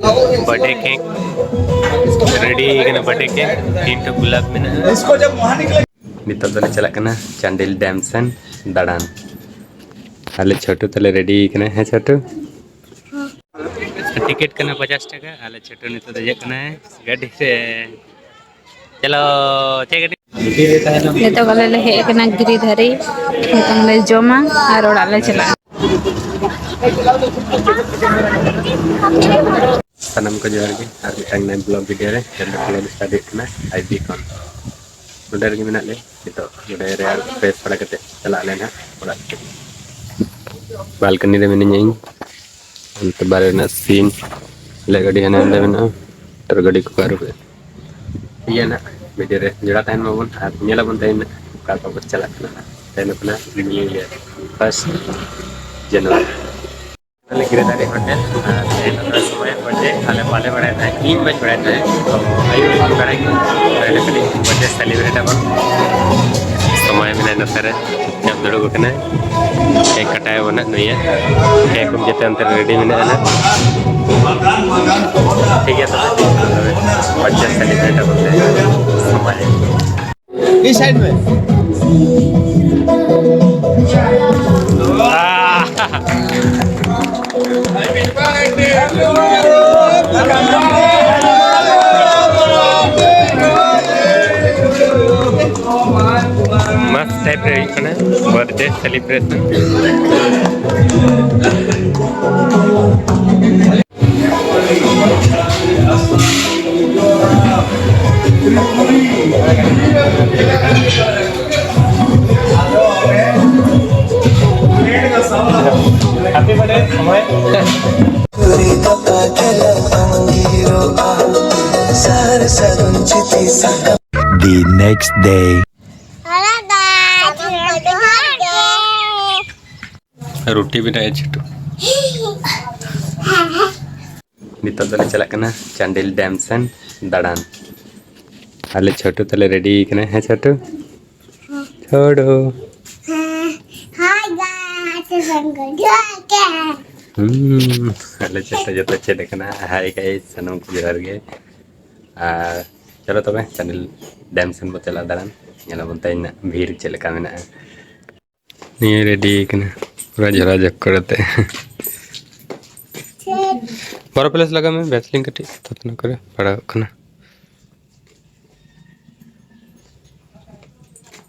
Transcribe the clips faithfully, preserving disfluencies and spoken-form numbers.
Birthday cake ready ᱠᱟᱱᱟ, birthday cake ᱛᱤᱱ ᱴᱷᱮᱱ ᱜᱩᱞᱟᱵ ᱢᱮᱱᱟᱜᱼᱟ᱾ ᱱᱤᱛᱚᱜ ᱫᱚᱞᱮ ᱪᱟᱞᱟᱜ ᱠᱟᱱᱟ ᱪᱟᱱᱰᱤᱞ ᱰᱮᱢ ᱥᱮᱱ ᱫᱟᱬᱟᱱ᱾ ᱟᱞᱮ ᱪᱷᱳᱴᱩ ᱛᱟᱞᱮ ᱨᱮᱰᱤ ᱠᱟᱱᱟ᱾ ᱦᱮᱸ ᱪᱷᱳᱴᱩ? ᱴᱤᱠᱤᱴ ᱠᱟᱱᱟ ᱯᱚᱪᱟᱥ ᱴᱟᱠᱟ᱾ ᱟᱞᱮ ᱪᱷᱳᱴᱩ ᱱᱤᱛᱚᱜ ᱫᱮᱡᱚᱜ ᱠᱟᱱᱟᱭ ᱜᱟᱹᱰᱤ ᱨᱮ᱾ ᱪᱚᱞᱚ, ᱪᱮᱫ ᱜᱟᱹᱰᱤ? ᱱᱤᱛᱚᱜ ᱟᱞᱮ ᱞᱮ ᱦᱮᱡ ᱟᱠᱟᱱᱟ ᱜᱤᱨᱤᱫᱷᱟᱨᱤ᱾ ᱱᱤᱛᱚᱝ ᱞᱮ ᱡᱚᱢᱟ ᱟᱨ ᱚᱲᱟᱜ ᱞᱮ ᱪᱟᱞᱟᱜᱼᱟ᱾ ᱥᱟᱱᱟᱢ ᱠᱚ ᱡᱚᱦᱟᱨ ᱜᱮ, ᱟᱨ ᱢᱤᱫᱴᱟᱝ ᱱᱟᱭ ᱵᱞᱚᱜ ᱵᱷᱤᱰᱤᱭᱳ ᱨᱮ᱾ ᱡᱟᱦᱟᱸ ᱫᱚ ᱵᱞᱚᱜ ᱥᱴᱟᱨᱴ ᱦᱩᱭᱩᱜ ᱠᱟᱱᱟ ᱟᱭ ᱵᱤ ᱠᱷᱚᱱ᱾ ᱱᱚᱰᱮ ᱨᱮᱜᱮ ᱢᱮᱱᱟᱜ ᱞᱮᱭᱟ ᱱᱤᱛᱚᱜ᱾ ᱱᱚᱰᱮ ᱨᱮᱭᱟᱲ ᱯᱷᱨᱮᱥ ᱵᱟᱲᱟ ᱠᱟᱛᱮ ᱪᱟᱞᱟᱜ ᱟᱞᱮ ᱱᱟᱦᱟᱜ ᱚᱲᱟᱜ ᱛᱮ᱾ ᱵᱟᱞᱠᱚᱱᱤ ᱨᱮ ᱢᱤᱱᱟᱹᱧᱟ ᱤᱧ᱾ ᱚᱱᱛᱮ ᱵᱟᱨᱦᱮ ᱨᱮᱱᱟᱜ ᱥᱤᱱ, ᱟᱞᱮ ᱜᱟᱹᱰᱤ ᱦᱟᱱᱮ ᱦᱟᱸᱰᱮ ᱢᱮᱱᱟᱜᱼᱟ, ᱟᱨ ᱜᱟᱹᱰᱤ ᱠᱚᱠᱚ ᱟᱹᱨᱩᱵᱮᱫᱼᱟ᱾ ᱴᱷᱤᱠ ᱜᱮᱭᱟ ᱱᱟᱜ, ᱵᱷᱤᱰᱤᱭᱳ ᱨᱮ ᱡᱚᱲᱟᱣ ᱛᱟᱦᱮᱱ ᱢᱟᱵᱚᱱ ᱟᱨ ᱧᱮᱞ ᱟᱵᱚᱱ ᱛᱮᱦᱮᱧ ᱚᱠᱟ ᱚᱠᱟ ᱵᱚᱱ ᱪᱟᱞᱟᱜ ᱠᱟᱱᱟ᱾ ᱛᱮᱦᱮᱧ ᱠᱟᱱᱟ ᱱᱤᱭᱩ ᱤᱭᱟᱨ, ᱯᱷᱟᱨᱥᱴ ᱡᱟᱱᱩᱣᱟᱨᱤ᱾ ᱟᱞᱮ ᱜᱤᱨᱟᱹᱫᱟᱨᱤ ᱦᱳᱴᱮᱞ, ᱟᱨ ᱛᱮᱦᱮᱧ ᱫᱚ ᱥᱚᱢᱚᱭ ᱵᱟᱨᱛᱷᱰᱮ ᱟᱞᱮ ᱵᱟᱞᱮ ᱵᱟᱲᱟᱭ ᱛᱟᱦᱮᱸᱫ, ᱤᱧ ᱵᱟᱹᱧ ᱵᱟᱲᱟᱭ ᱛᱟᱦᱮᱸᱫ, ᱛᱚ ᱟᱭᱩᱵ ᱤᱧ ᱵᱟᱲᱟᱭ ᱠᱮᱫᱟ᱾ ᱛᱟᱦᱞᱮ ᱠᱟᱹᱴᱤᱡ ᱵᱟᱨᱛᱷᱰᱮ ᱥᱮᱞᱤᱵᱨᱮᱴ ᱟᱵᱚᱱ᱾ ᱥᱚᱢᱚᱭ ᱢᱮᱱᱟᱭᱟ ᱱᱚᱛᱮ ᱨᱮ, ᱪᱩᱯᱪᱟᱯ ᱫᱩᱲᱩᱵ ᱟᱠᱟᱱᱟᱭ᱾ ᱠᱮᱠ ᱠᱟᱴᱟᱭ ᱟᱵᱚᱱ ᱱᱟᱜ ᱱᱩᱭᱟᱜ᱾ ᱠᱮᱠ ᱠᱚ ᱡᱚᱛᱚ ᱚᱱᱛᱮ ᱨᱮ ᱨᱮᱰᱤ ᱢᱮᱱᱟᱜᱼᱟ ᱱᱟᱜ᱾ ᱴᱷᱤᱠ ᱜᱮᱭᱟ, ᱛᱚᱵᱮ ᱵᱟᱨᱛᱷᱰᱮ ᱥᱮᱞᱤᱵᱨᱮᱴ ᱟᱵᱚᱱ ᱛᱮ ᱥᱚᱢᱚᱭ᱾ ᱤᱧ ᱥᱟᱭᱤᱰ ᱢᱮ᱾ ᱢᱟᱥ ᱴᱟᱭᱤᱯ ᱨᱮ ᱦᱩᱭᱩᱜ ᱠᱟᱱᱟ ᱵᱟᱨᱛᱷᱰᱮ ᱥᱮᱞᱤᱵᱨᱮᱥᱚᱱ᱾ ᱦᱮᱯᱤ ᱵᱟᱨᱛᱷᱰᱮ ᱥᱚᱢᱚᱭ᱾ The next day. ᱨᱩᱴᱤ ᱵᱮᱱᱟᱣ ᱮᱫ ᱪᱷᱳᱴᱩ᱾ ᱱᱤᱛᱚᱜ ᱫᱚᱞᱮ ᱪᱟᱞᱟᱜ ᱠᱟᱱᱟ ᱪᱟᱱᱰᱤᱞ ᱰᱮᱢ ᱥᱮᱱ ᱫᱟᱬᱟᱱ᱾ ᱟᱞᱮ ᱪᱷᱳᱴᱩ ᱛᱟᱞᱮ ᱨᱮᱰᱤ ᱠᱟᱱᱟ᱾ ᱦᱮᱸ ᱪᱷᱳᱴᱩ? ᱪᱷᱳᱴᱩ᱾ ᱦᱮᱸ, ᱦᱟᱭ ᱜᱟᱭᱥ, ᱥᱟᱝᱜᱚ ᱡᱚᱦᱟᱨ ᱜᱮ᱾ ᱦᱩᱸ, ᱟᱞᱮ ᱪᱮᱫ ᱡᱚᱛᱚ ᱪᱮᱫ ᱟᱠᱟᱱᱟ᱾ Hi guys, ᱥᱟᱱᱟᱢ ᱠᱚ ᱡᱚᱦᱟᱨ ᱜᱮ᱾ ᱟᱨ ᱪᱚᱞᱚ ᱛᱚᱵᱮ ᱪᱟᱱᱰᱤᱞ ᱰᱮᱢ ᱥᱮᱱ ᱵᱚ ᱪᱟᱞᱟᱜ ᱫᱟᱬᱟᱱ, ᱧᱮᱞ ᱟᱵᱚᱱ ᱛᱮᱦᱮᱧ ᱨᱮᱱᱟᱜ ᱵᱷᱤᱲ ᱪᱮᱫ ᱞᱮᱠᱟ ᱢᱮᱱᱟᱜᱼᱟ᱾ ᱱᱤᱭᱟᱹ ᱨᱮᱰᱤ ᱠᱟᱱᱟ ᱯᱩᱨᱟᱹ ᱡᱷᱚᱨᱟ ᱡᱷᱚᱠᱠᱚᱨ ᱟᱛᱮ᱾ ᱵᱟᱨᱚ ᱯᱞᱟᱥ ᱞᱟᱜᱟᱣ ᱢᱮ, ᱵᱷᱮᱥᱞᱤᱱ ᱠᱟᱹᱴᱤᱡ ᱛᱷᱚᱛᱱᱟ ᱠᱚᱨᱮ ᱯᱟᱲᱟᱜ ᱠᱟᱱᱟ᱾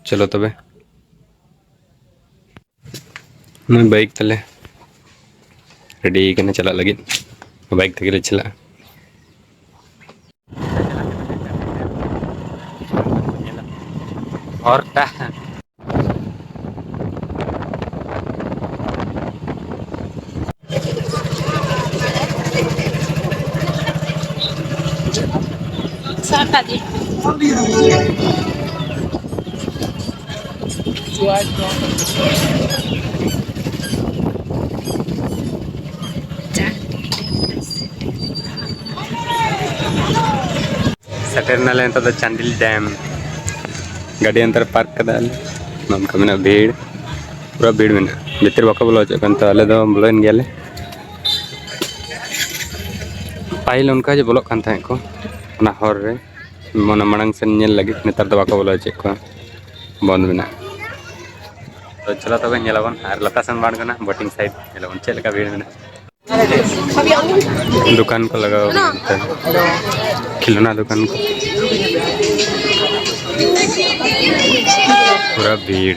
ᱪᱚᱞᱚ ᱛᱚᱵᱮ᱾ ᱱᱩᱭ ᱵᱟᱭᱤᱠ ᱛᱟᱞᱮ ᱨᱮᱰᱤ ᱠᱟᱱᱟ ᱪᱟᱞᱟᱜ ᱞᱟᱹᱜᱤᱫ, ᱵᱟᱭᱤᱠ ᱛᱮᱜᱮ ᱞᱮ ᱪᱟᱞᱟᱜᱼᱟ᱾ ᱦᱚᱨᱴᱟ᱾ ᱥᱮᱴᱮᱨ ᱱᱟᱞᱮ ᱱᱤᱛᱚᱜ ᱫᱚ ᱪᱟᱱᱰᱤᱞ ᱰᱮᱢ᱾ ᱜᱟᱹᱰᱤ ᱚᱱᱛᱮ ᱨᱮ ᱯᱟᱨᱠ ᱠᱟᱫᱟ ᱞᱮ᱾ ᱱᱚᱝᱠᱟ ᱢᱮᱱᱟᱜᱼᱟ ᱵᱷᱤᱲ, ᱯᱩᱨᱟᱹ ᱵᱷᱤᱲ ᱢᱮᱱᱟᱜᱼᱟ᱾ ᱵᱷᱤᱛᱤᱨ ᱵᱟᱠᱚ ᱵᱚᱞᱚ ᱦᱚᱪᱚᱜ ᱠᱟᱱ ᱛᱟᱦᱮᱸ, ᱟᱞᱮ ᱫᱚ ᱵᱚᱞᱚᱭᱮᱱ ᱜᱮᱭᱟᱞᱮ᱾ ᱯᱟᱹᱦᱤᱞ ᱚᱱᱠᱟ ᱜᱮ ᱵᱚᱞᱚᱜ ᱠᱟᱱ ᱛᱟᱦᱮᱸᱫ ᱠᱚ ᱚᱱᱟ ᱦᱚᱨ ᱨᱮ, ᱢᱟᱱᱮ ᱢᱟᱲᱟᱝ ᱥᱮᱱ ᱧᱮᱞ ᱞᱟᱹᱜᱤᱫ᱾ ᱱᱮᱛᱟᱨ ᱫᱚ ᱵᱟᱠᱚ ᱵᱚᱞᱚ ᱦᱚᱪᱚᱭᱮᱫ ᱠᱚᱣᱟ, ᱵᱚᱱᱫ ᱢᱮᱱᱟᱜᱼᱟ᱾ ᱛᱚ ᱪᱚᱞᱚ ᱛᱚᱵᱮ ᱧᱮᱞ ᱟᱵᱚᱱ ᱟᱨ ᱞᱟᱛᱟᱨ ᱥᱮᱱ ᱵᱟᱝ ᱠᱟᱱᱟ, ᱵᱳᱴᱤᱝ ᱥᱟᱭᱤᱰ ᱧᱮᱞ ᱟᱵᱚᱱ ᱪᱮᱫ ᱞᱮᱠᱟ ᱵᱷᱤᱲ ᱢᱮᱱᱟᱜᱼᱟ᱾ ᱫᱚᱠᱟᱱ ᱠᱚ ᱞᱟᱜᱟᱣ ᱠᱟᱱᱟ ᱱᱚᱛᱮ᱾ ᱠᱷᱤᱞᱳᱱᱟ ᱫᱚᱠᱟᱱ ᱠᱚ᱾ ᱯᱩᱨᱟ ᱵᱷᱤᱲ᱾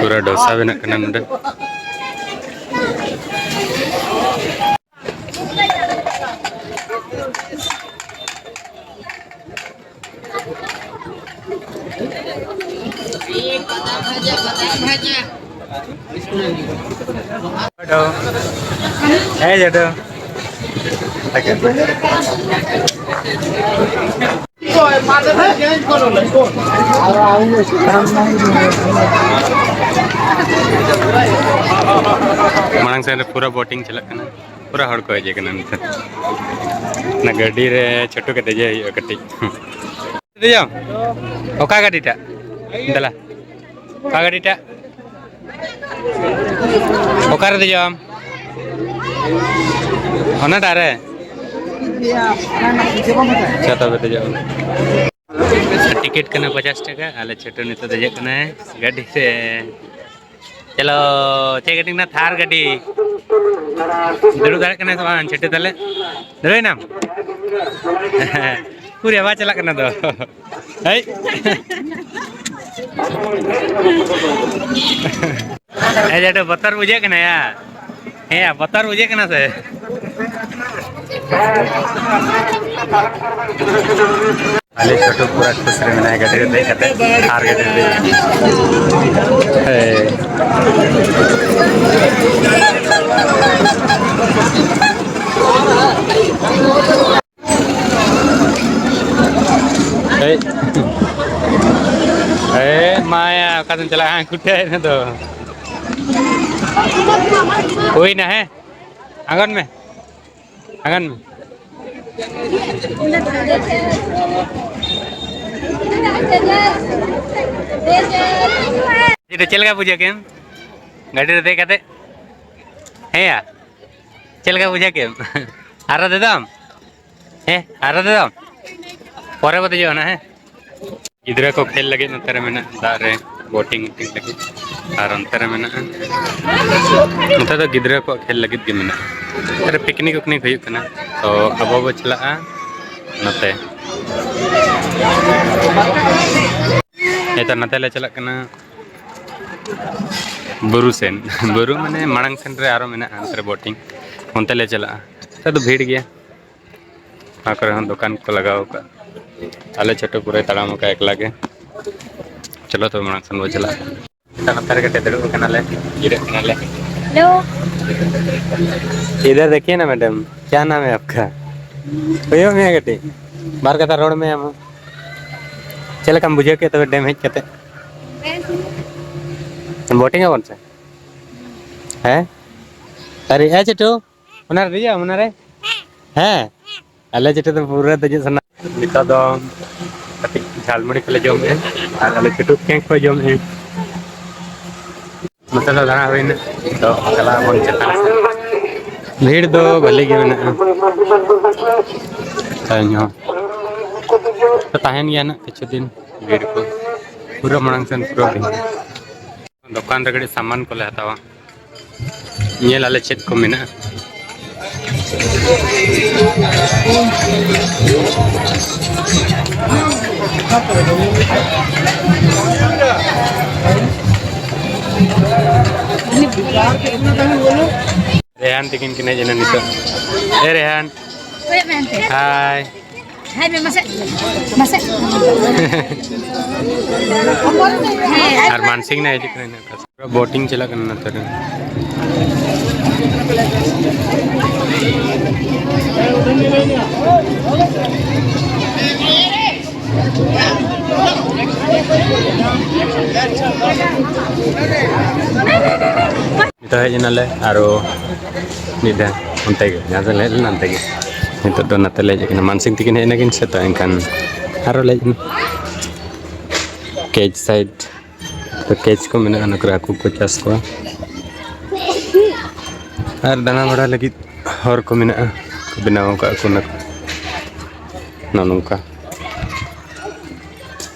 ᱯᱩᱨᱟ ᱰᱷᱚᱥᱟ ᱵᱮᱱᱟᱜ ᱠᱟᱱᱟ ᱱᱚᱰᱮ᱾ ᱡᱚᱴᱚ᱾ ᱦᱮᱸ, ᱡᱚᱴᱚ᱾ ᱢᱟᱲᱟᱝ ᱥᱮᱱ ᱨᱮ ᱯᱩᱨᱟᱹ ᱵᱳᱴᱤᱝ ᱪᱟᱞᱟᱜ ᱠᱟᱱᱟ, ᱯᱩᱨᱟᱹ ᱦᱚᱲ ᱠᱚ ᱦᱮᱡ ᱟᱠᱟᱱᱟ ᱱᱤᱛᱚᱜ᱾ ᱚᱱᱟ ᱜᱟᱹᱰᱤ ᱨᱮ ᱪᱷᱳᱴᱩ ᱠᱟᱛᱮ ᱫᱮᱡᱚᱜ ᱦᱩᱭᱩᱜᱼᱟ ᱠᱟᱹᱴᱤᱡ᱾ ᱫᱮᱡᱚᱜ? ᱚᱠᱟ ᱜᱟᱹᱰᱤ ᱴᱟᱜ? ᱫᱮᱞᱟ᱾ ᱚᱠᱟ ᱜᱟᱹᱰᱤ ᱴᱟᱜ? ᱚᱠᱟᱨᱮ ᱫᱮᱡᱚᱜ ᱟᱢ? ᱚᱱᱟᱴᱟᱜ ᱨᱮ? ᱟᱪᱪᱷᱟ, ᱛᱚᱵᱮ ᱫᱮᱡᱚᱜ ᱟᱢ᱾ ᱴᱤᱠᱤᱴ ᱠᱟᱱᱟ ᱯᱚᱪᱟᱥ ᱴᱟᱠᱟ᱾ ᱟᱞᱮ ᱪᱷᱳᱴᱩ ᱱᱤᱛᱚᱜ ᱫᱮᱡᱚᱜ ᱠᱟᱱᱟᱭ ᱜᱟᱹᱰᱤ ᱨᱮ᱾ ᱪᱚᱞᱚ, ᱪᱮᱫ ᱜᱟᱹᱰᱤ ᱠᱟᱱᱟ? ᱛᱷᱟᱨ ᱜᱟᱹᱰᱤ᱾ ᱫᱩᱲᱩᱵ ᱫᱟᱲᱮᱭᱟᱜ ᱠᱟᱱᱟᱭ ᱥᱮ ᱵᱟᱝ ᱪᱷᱳᱴᱩ ᱛᱟᱦᱞᱮ? ᱫᱩᱲᱩᱵ ᱮᱱᱟᱢ? ᱩᱠᱩᱨ ᱭᱟ, ᱵᱟᱭ ᱪᱟᱞᱟᱜ ᱠᱟᱱᱟ ᱫᱚ᱾ ᱦᱮᱭ᱾ ᱦᱮᱸ, ᱡᱟᱰᱩ, ᱵᱚᱛᱚᱨ ᱵᱩᱡᱷᱟᱹᱜ ᱠᱟᱱᱟ ᱭᱟ? ᱦᱮᱸ ᱭᱟ, ᱵᱚᱛᱚᱨ ᱵᱩᱡᱷᱟᱹᱜ ᱠᱟᱱᱟ ᱥᱮ? ᱟᱞᱮ ᱪᱷᱳᱴᱩ ᱯᱩᱨᱟ ᱠᱷᱩᱥ ᱨᱮ ᱢᱮᱱᱟᱭᱟ, ᱜᱟᱹᱰᱤ ᱨᱮ ᱫᱮᱡ ᱠᱟᱛᱮ, ᱟᱨ ᱜᱟᱹᱰᱤ ᱨᱮ ᱫᱮᱡ᱾ ᱦᱮᱸ᱾ ᱦᱮᱡ᱾ ᱮ ᱢᱟᱭᱟ, ᱚᱠᱟ ᱛᱮᱢ ᱪᱟᱞᱟᱜᱼᱟ? ᱦᱟᱝᱠᱩ ᱴᱷᱮᱡ ᱦᱮᱡ ᱮᱱᱟ ᱫᱚ᱾ ᱦᱩᱭᱱᱟ, ᱦᱮᱸ? ᱟᱬᱜᱚᱱ ᱢᱮ, ᱟᱬᱜᱚᱱ ᱢᱮ᱾ ᱪᱮᱫ ᱞᱮᱠᱟ ᱵᱩᱡᱷᱟᱹᱣ ᱠᱮᱫ ᱜᱟᱹᱰᱤ ᱨᱮ ᱫᱮᱡ ᱠᱟᱛᱮ? ᱦᱮᱸᱭᱟ? ᱪᱮᱫ ᱞᱮᱠᱟ ᱵᱩᱡᱷᱟᱹᱣ ᱠᱮᱫ? ᱟᱨᱚ ᱫᱮᱫᱟᱢ? ᱦᱮᱸ, ᱟᱨᱚ ᱫᱮᱫᱟᱢ? ᱯᱚᱨᱮ ᱵᱚ ᱫᱮᱡᱚᱜᱼᱟ ᱱᱟ, ᱦᱮᱸ? ᱜᱤᱫᱽᱨᱟᱹ ᱠᱚ ᱠᱷᱮᱞ ᱞᱟᱹᱜᱤᱫ ᱱᱚᱛᱮ ᱨᱮ ᱢᱮᱱᱟᱜᱼᱟ, ᱫᱟᱜ ᱨᱮ ᱵᱳᱴᱤᱝ ᱣᱳᱴᱤᱝ ᱞᱟᱹᱜᱤᱫ᱾ ᱟᱨ ᱚᱱᱛᱮ ᱨᱮ ᱢᱮᱱᱟᱜᱼᱟ, ᱱᱚᱛᱮ ᱫᱚ ᱜᱤᱫᱽᱨᱟᱹ ᱠᱚᱣᱟᱜ ᱠᱷᱮᱞ ᱞᱟᱹᱜᱤᱫ ᱜᱮ ᱢᱮᱱᱟᱜᱼᱟ᱾ ᱱᱚᱛᱮ ᱨᱮ ᱯᱤᱠᱱᱤᱠ ᱣᱤᱠᱱᱤᱠ ᱦᱩᱭᱩᱜ ᱠᱟᱱᱟ, ᱛᱚ ᱟᱵᱚ ᱵᱚ ᱪᱟᱞᱟᱜᱼᱟ ᱱᱚᱛᱮ᱾ ᱱᱤᱛᱚᱜ ᱱᱚᱛᱮ ᱞᱮ ᱪᱟᱞᱟᱜ ᱠᱟᱱᱟ ᱵᱩᱨᱩ ᱥᱮᱱ᱾ ᱵᱩᱨᱩ ᱢᱟᱱᱮ ᱢᱟᱲᱟᱝ ᱥᱮᱱ ᱨᱮ ᱟᱨᱚ ᱢᱮᱱᱟᱜᱼᱟ ᱱᱚᱛᱮ ᱨᱮ ᱵᱳᱴᱤᱝ, ᱚᱱᱛᱮ ᱞᱮ ᱪᱟᱞᱟᱜᱼᱟ᱾ ᱱᱮᱛᱟᱨ ᱫᱚ ᱵᱷᱤᱲ ᱜᱮᱭᱟ᱾ ᱚᱱᱟ ᱠᱚᱨᱮ ᱦᱚᱸ ᱫᱚᱠᱟᱱ ᱠᱚ ᱞᱟᱜᱟᱣ ᱟᱠᱟᱫ᱾ ᱟᱞᱮ ᱪᱷᱳᱴᱩ ᱯᱩᱨᱟᱹᱭ ᱛᱟᱲᱟᱢ ᱟᱠᱟᱫ ᱮᱠᱞᱟ ᱜᱮ᱾ ᱪᱚᱞᱚ ᱛᱚᱵᱮ ᱢᱟᱲᱟᱝ ᱥᱮᱱ ᱵᱚ ᱪᱟᱞᱟᱜᱼᱟ᱾ ᱱᱚᱛᱮ ᱨᱮ ᱠᱟᱹᱴᱤᱡ ᱫᱩᱲᱩᱵ ᱟᱠᱟᱱᱟᱞᱮ, ᱡᱤᱨᱟᱹᱜ ᱠᱟᱱᱟᱞᱮ᱾ हेलो। इधर देखिए ना मैडम, क्या नाम है आपका? ᱠᱚᱭᱚᱜ ᱢᱮᱭᱟ ᱠᱟᱹᱴᱤᱡ, ᱵᱟᱨ ᱠᱟᱛᱷᱟ ᱨᱚᱲ ᱢᱮ ᱟᱢ ᱦᱚᱸ᱾ ᱪᱮᱫ ᱞᱮᱠᱟᱢ ᱵᱩᱡᱷᱟᱹᱣ ᱠᱮᱫ ᱛᱚᱵᱮ ᱰᱮᱢ ᱦᱮᱡ ᱠᱟᱛᱮ? ᱵᱳᱴᱤᱝ ᱟᱵᱚᱱ ᱥᱮ? ᱦᱮᱸ? ᱟᱨᱮ ᱦᱮᱸ ᱪᱷᱳᱴᱩ, ᱚᱱᱟ ᱨᱮ ᱫᱮᱡᱚᱜ ᱟᱢ, ᱚᱱᱟ ᱨᱮ? ᱦᱮᱸ, ᱟᱞᱮ ᱪᱷᱳᱴᱩ ᱫᱚ ᱯᱩᱨᱟᱹ ᱫᱮᱡᱚᱜ ᱥᱟᱱᱟ᱾ ᱱᱤᱛᱚᱜ ᱫᱚ ᱠᱟᱹᱴᱤᱡ ᱡᱷᱟᱞᱢᱩᱲᱤ ᱠᱚᱞᱮ ᱡᱚᱢᱮᱫᱼᱟ ᱟᱨ ᱟᱞᱮ ᱪᱷᱳᱴᱩ ᱠᱮᱠ ᱠᱚ ᱡᱚᱢᱮᱫᱼᱟ᱾ ᱱᱚᱛᱮ ᱫᱚ ᱫᱟᱬᱟ ᱦᱩᱭᱱᱟ, ᱛᱚ ᱪᱟᱞᱟᱜ ᱟᱵᱚᱱ ᱪᱮᱛᱟᱱ ᱥᱮᱫ᱾ ᱵᱷᱤᱲ ᱫᱚ ᱵᱷᱟᱹᱞᱤ ᱜᱮ ᱢᱮᱱᱟᱜᱼᱟ ᱛᱮᱦᱮᱧ ᱦᱚᱸ᱾ ᱛᱚ ᱛᱟᱦᱮᱱ ᱜᱮᱭᱟ ᱱᱟᱜ ᱠᱤᱪᱷᱩ ᱫᱤᱱ ᱵᱷᱤᱲ ᱠᱚ, ᱯᱩᱨᱟᱹ ᱢᱟᱲᱟᱝ ᱥᱮᱱ ᱯᱩᱨᱟᱹ ᱵᱷᱤᱲ᱾ ᱫᱚᱠᱟᱱ ᱨᱮ ᱠᱟᱹᱴᱤᱡ ᱥᱟᱢᱟᱱ ᱠᱚᱞᱮ ᱦᱟᱛᱟᱣᱟ, ᱧᱮᱞ ᱟᱞᱮ ᱪᱮᱫ ᱠᱚ ᱢᱮᱱᱟᱜᱼᱟ᱾ ᱨᱮᱦᱟᱱ ᱛᱤᱠᱤᱱ ᱠᱤᱱ ᱦᱮᱡ ᱮᱱᱟ ᱱᱤᱛᱚᱜ᱾ ᱮ ᱨᱮᱦᱟᱱ᱾ ᱦᱟᱭ᱾ ᱦᱟᱭ ᱢᱮ ᱢᱟᱥᱮ᱾ ᱢᱟᱥᱮ᱾ ᱟᱨ ᱢᱟᱱᱥᱤᱝ ᱱᱟ ᱦᱤᱡᱩᱜ ᱠᱟᱱᱟ ᱤᱱᱟᱹ ᱠᱟᱛᱷᱟ᱾ ᱵᱳᱴᱤᱝ ᱪᱟᱞᱟᱜ ᱠᱟᱱᱟ ᱱᱚᱛᱮ ᱨᱮ᱾ ᱱᱤᱛᱚᱜ ᱦᱮᱡ ᱮᱱᱟᱞᱮ ᱟᱨᱚ ᱢᱤᱫ ᱫᱷᱟᱣ ᱚᱱᱛᱮ ᱜᱮ, ᱡᱟᱦᱟᱸ ᱥᱮᱫ ᱞᱮ ᱦᱮᱡ ᱞᱮᱱᱟ ᱚᱱᱛᱮ ᱜᱮ᱾ ᱱᱤᱛᱚᱜ ᱫᱚ ᱱᱟᱛᱮ ᱞᱮ ᱦᱮᱡ ᱟᱠᱟᱱᱟ, ᱢᱟᱱᱥᱤᱝ ᱛᱤᱠᱤᱱ ᱦᱮᱡ ᱮᱱᱟᱠᱤᱱ ᱥᱮ, ᱛᱚ ᱮᱱᱠᱷᱟᱱ ᱟᱨᱚ ᱞᱮ ᱦᱮᱡ ᱮᱱᱟ ᱠᱮᱪ ᱥᱟᱭᱤᱰ᱾ ᱛᱚ ᱠᱮᱪ ᱠᱚ ᱢᱮᱱᱟᱜᱼᱟ, ᱚᱱᱟ ᱠᱚᱨᱮ ᱦᱟᱹᱠᱩ ᱠᱚ ᱪᱟᱥ ᱠᱚᱣᱟ᱾ ᱟᱨ ᱫᱟᱬᱟ ᱵᱟᱲᱟ ᱞᱟᱹᱜᱤᱫ ᱦᱚᱨ ᱠᱚ ᱢᱮᱱᱟᱜᱼᱟ, ᱵᱮᱱᱟᱣ ᱟᱠᱟᱫ ᱠᱚ ᱚᱱᱟ ᱠᱚ᱾ ᱱᱚᱜᱼᱚ ᱱᱚᱝᱠᱟ᱾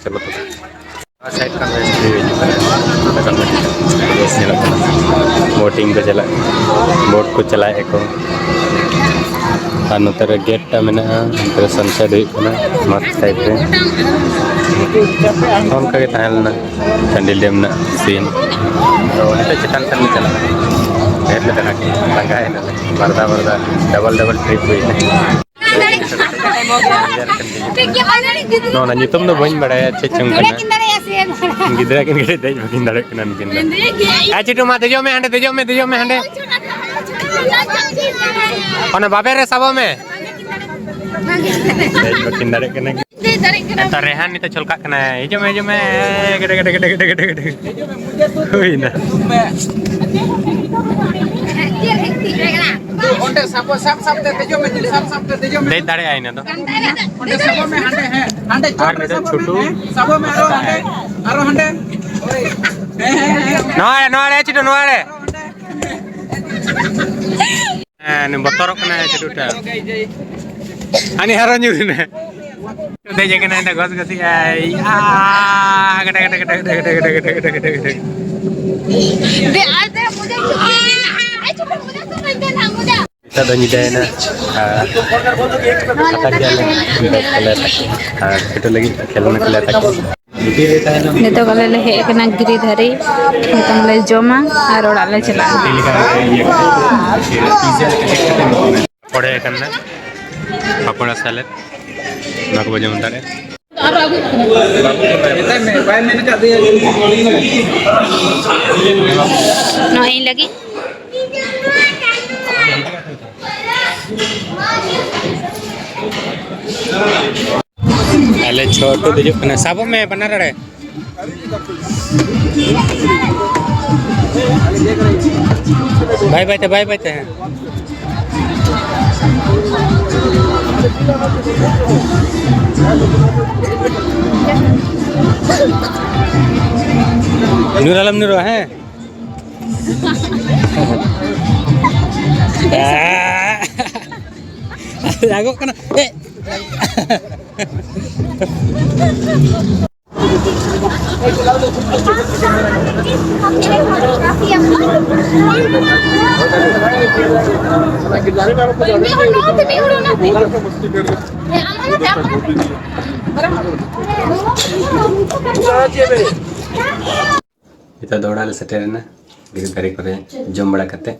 ᱪᱚᱞᱚ ᱛᱚᱵᱮ᱾ ᱱᱚᱣᱟ ᱥᱟᱭᱤᱰ ᱠᱷᱚᱱ ᱵᱮᱥ ᱵᱷᱤᱭᱩ ᱦᱤᱡᱩᱜ ᱠᱟᱱᱟ᱾ ᱱᱚᱰᱮ ᱠᱷᱚᱱ ᱫᱚ ᱵᱮᱥ ᱧᱮᱞᱚᱜ ᱠᱟᱱᱟ᱾ ᱵᱳᱴᱤᱝ ᱠᱚ ᱪᱟᱞᱟᱜ ᱠᱟᱱᱟ, ᱵᱳᱴ ᱠᱚ ᱪᱟᱞᱟᱣᱮᱫᱼᱟ ᱠᱚ᱾ ᱟᱨ ᱱᱚᱛᱮ ᱨᱮ ᱜᱮᱴ ᱴᱟ ᱢᱮᱱᱟᱜᱼᱟ, ᱱᱚᱛᱮ ᱨᱮ ᱥᱟᱱᱥᱮᱴ ᱦᱩᱭᱩᱜ ᱠᱟᱱᱟ ᱢᱟᱴᱷ ᱥᱟᱭᱤᱰ ᱨᱮ᱾ ᱚᱱᱠᱟ ᱜᱮ ᱛᱟᱦᱮᱸ ᱞᱮᱱᱟ ᱪᱟᱱᱰᱤᱞ ᱰᱮᱢ ᱨᱮᱱᱟᱜ ᱥᱤᱱ᱾ ᱛᱚ ᱱᱤᱛᱚᱜ ᱪᱮᱛᱟᱱ ᱥᱮᱫ ᱞᱮ ᱪᱟᱞᱟᱜᱼᱟ, ᱰᱷᱮᱨ ᱞᱮ ᱫᱟᱬᱟ ᱠᱮᱫᱟ, ᱞᱟᱸᱜᱟᱭᱮᱱᱟᱞᱮ, ᱵᱟᱨᱫᱟ ᱵᱟᱨᱫᱟ, ᱰᱚᱵᱚᱞ ᱰᱚᱵᱚᱞ ᱴᱨᱤᱯ ᱦᱩᱭᱱᱟ᱾ ᱱᱚᱣᱟ ᱧᱩᱛᱩᱢ ᱫᱚ ᱵᱟᱹᱧ ᱵᱟᱲᱟᱭᱟ, ᱪᱮᱫ ᱪᱚᱝ ᱠᱟᱱᱟ᱾ ᱜᱤᱫᱽᱨᱟᱹ ᱠᱤᱱ ᱠᱟᱹᱴᱤᱡ ᱫᱮᱡ ᱵᱟᱹᱠᱤᱱ ᱫᱟᱲᱮᱭᱟᱜ ᱠᱟᱱᱟ ᱩᱱᱠᱤᱱ ᱫᱚ᱾ ᱮ ᱪᱤᱴᱩ, ᱢᱟ ᱫᱮᱡᱚᱜ ᱢᱮ ᱦᱟᱸᱰᱮ, ᱫᱮᱡᱚᱜ ᱢᱮ, ᱫᱮᱡᱚᱜ ᱢᱮ ᱦᱟᱸᱰᱮ᱾ ᱚᱱᱟ ᱵᱟᱵᱮᱨ ᱨᱮ ᱥᱟᱵᱚᱜ ᱢᱮ᱾ ᱫᱮᱡ ᱵᱟᱹᱠᱤᱱ ᱫᱟᱲᱮᱭᱟᱜ ᱠᱟᱱᱟ᱾ ᱱᱮᱛᱟᱨ ᱨᱮᱦᱟᱱ ᱱᱤᱛᱚᱜ ᱪᱷᱚᱞᱠᱟᱜ ᱠᱟᱱᱟᱭ, ᱦᱤᱡᱩᱜ ᱢᱮ, ᱦᱤᱡᱩᱜ ᱢᱮ, ᱜᱮᱰᱮ, ᱜᱮᱰᱮ, ᱜᱮᱰᱮ᱾ ᱦᱩᱭᱱᱟ᱾ ᱚᱸᱰᱮ ᱥᱟᱵ, ᱥᱟᱵ, ᱥᱟᱵ ᱛᱮ ᱫᱮᱡᱚᱜ ᱢᱮ, ᱥᱟᱵ, ᱥᱟᱵ ᱛᱮ ᱫᱮᱡᱚᱜ ᱢᱮ᱾ ᱫᱮᱡ ᱫᱟᱲᱮᱭᱟᱜᱼᱟᱭ ᱤᱱᱟᱹ ᱫᱚ᱾ ᱚᱸᱰᱮ ᱥᱟᱵᱚᱜ ᱢᱮ, ᱦᱟᱸᱰᱮ, ᱦᱮᱸ, ᱦᱟᱸᱰᱮ ᱪᱚᱴ ᱟᱨ ᱨᱮ ᱢᱤᱫᱴᱮᱱ ᱥᱟᱵᱚᱜ ᱢᱮ, ᱪᱷᱩᱴᱩ᱾ ᱦᱮᱸ, ᱥᱟᱵᱚᱜ ᱢᱮ, ᱟᱨᱚ ᱦᱟᱸᱰᱮ, ᱟᱨᱚ ᱦᱟᱸᱰᱮ᱾ ᱦᱳᱭ᱾ ᱱᱚᱣᱟ ᱨᱮ, ᱱᱚᱣᱟ ᱨᱮ, ᱪᱤᱴᱩ, ᱱᱚᱣᱟ ᱨᱮ᱾ ᱦᱮᱸ, ᱱᱩᱭ ᱵᱚᱛᱚᱨᱚᱜ ᱠᱟᱱᱟᱭ ᱪᱤᱴᱩᱴᱟ᱾ ᱦᱟᱹᱱᱤ ᱦᱟᱨᱟ ᱧᱩᱨ ᱮᱱᱟ᱾ ᱫᱮᱡ ᱟᱠᱟᱱᱟᱭ, ᱜᱚᱥ ᱜᱚᱥᱤ ᱟᱭ᱾ ᱟᱭ, ᱜᱟᱰᱟ, ᱜᱟᱰᱟ, ᱜᱟᱰᱟ᱾ ᱫᱮ, ᱟᱨ ᱫᱮ, ᱢᱩᱡᱷᱮ ᱪᱩᱯ ᱠᱚᱨᱟᱱᱟ᱾ ᱟᱭ, ᱪᱩᱯ ᱠᱚᱨ, ᱢᱩᱡᱷᱮ ᱛᱚ ᱱᱟᱦᱤ ᱫᱮᱱᱟ, ᱢᱩᱡᱷᱮ᱾ ᱱᱤᱛᱚᱜ ᱫᱚ ᱧᱤᱫᱟᱹᱭᱮᱱᱟ ᱟᱨ ᱠᱟᱛᱷᱟ ᱜᱮᱭᱟᱞᱮ ᱟᱨ ᱠᱷᱮᱞᱳᱱᱟ ᱠᱚ ᱞᱟᱹᱭ ᱛᱟᱠᱚ᱾ ᱱᱤᱛᱚᱜ ᱟᱞᱮ ᱞᱮ ᱦᱮᱡ ᱟᱠᱟᱱᱟ ᱜᱤᱨᱤᱫᱷᱟᱨᱤ᱾ ᱱᱤᱛᱚᱝ ᱞᱮ ᱡᱚᱢᱟ ᱟᱨ ᱚᱲᱟᱜ ᱞᱮ ᱪᱟᱞᱟᱜᱼᱟ᱾ ᱯᱚᱲᱮ ᱟᱠᱟᱱᱟ, ᱯᱟᱠᱚᱲᱟ ᱥᱟᱞᱮᱫ, ᱚᱱᱟ ᱠᱚᱵᱚ ᱡᱚᱢ ᱫᱟᱲᱮᱭᱟᱜᱼᱟ᱾ ᱱᱚᱣᱟ ᱤᱧ ᱞᱟᱹᱜᱤᱫ᱾ ᱟᱞᱮ ᱪᱷᱚᱴᱩ ᱫᱮᱡᱚᱜ ᱠᱟᱱᱟ, ᱥᱟᱵᱚᱜ ᱢᱮ ᱵᱟᱱᱟᱨ ᱟᱲᱮ᱾ ᱵᱟᱭ ᱵᱟᱭ ᱛᱮ, ᱵᱟᱭ ᱵᱟᱭ ᱛᱮ, ᱦᱮᱸ᱾ ᱧᱩᱨ ᱟᱞᱚᱢ ᱧᱩᱨᱩᱜᱼᱟ, ᱦᱮᱸ᱾ ᱨᱟᱜᱚᱜ ᱠᱟᱱᱟ᱾ ᱮ᱾ ᱱᱤᱛᱚᱜ ᱫᱚ ᱚᱲᱟᱜ ᱞᱮ ᱥᱮᱴᱮᱨᱮᱱᱟ, ᱜᱤᱨᱤᱫᱷᱟᱨᱤ ᱠᱚᱨᱮ ᱡᱚᱢ ᱵᱟᱲᱟ ᱠᱟᱛᱮ᱾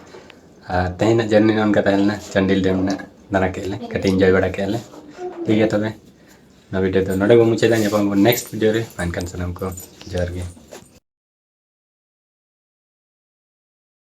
ᱟᱨ ᱛᱮᱦᱮᱧᱟᱜ ᱡᱟᱹᱨᱱᱤ ᱱᱚᱝᱠᱟ ᱛᱟᱦᱮᱸ ᱞᱮᱱᱟ, ᱪᱟᱱᱰᱤᱞ ᱰᱮᱢ ᱨᱮᱱᱟᱜ ᱫᱟᱬᱟ ᱠᱮᱫ ᱞᱮ, ᱠᱟᱹᱴᱤᱡ ᱮᱱᱡᱚᱭ ᱵᱟᱲᱟ ᱠᱮᱫ ᱞᱮ᱾ ᱴᱷᱤᱠ ᱜᱮᱭᱟ, ᱛᱚᱵᱮ ᱱᱚᱣᱟ ᱵᱷᱤᱰᱤᱭᱳ ᱫᱚ ᱱᱚᱰᱮ ᱵᱚᱱ ᱢᱩᱪᱟᱹᱫᱟ᱾ ᱧᱟᱯᱟᱢ ᱟᱵᱚᱱ ᱱᱮᱠᱥᱴ ᱵᱷᱤᱰᱤᱭᱳ ᱨᱮ᱾ ᱢᱟ ᱮᱱᱠᱷᱟᱱ ᱥᱟᱱᱟᱢ ᱠᱚ ᱡᱚᱦᱟᱨ ᱜᱮ᱾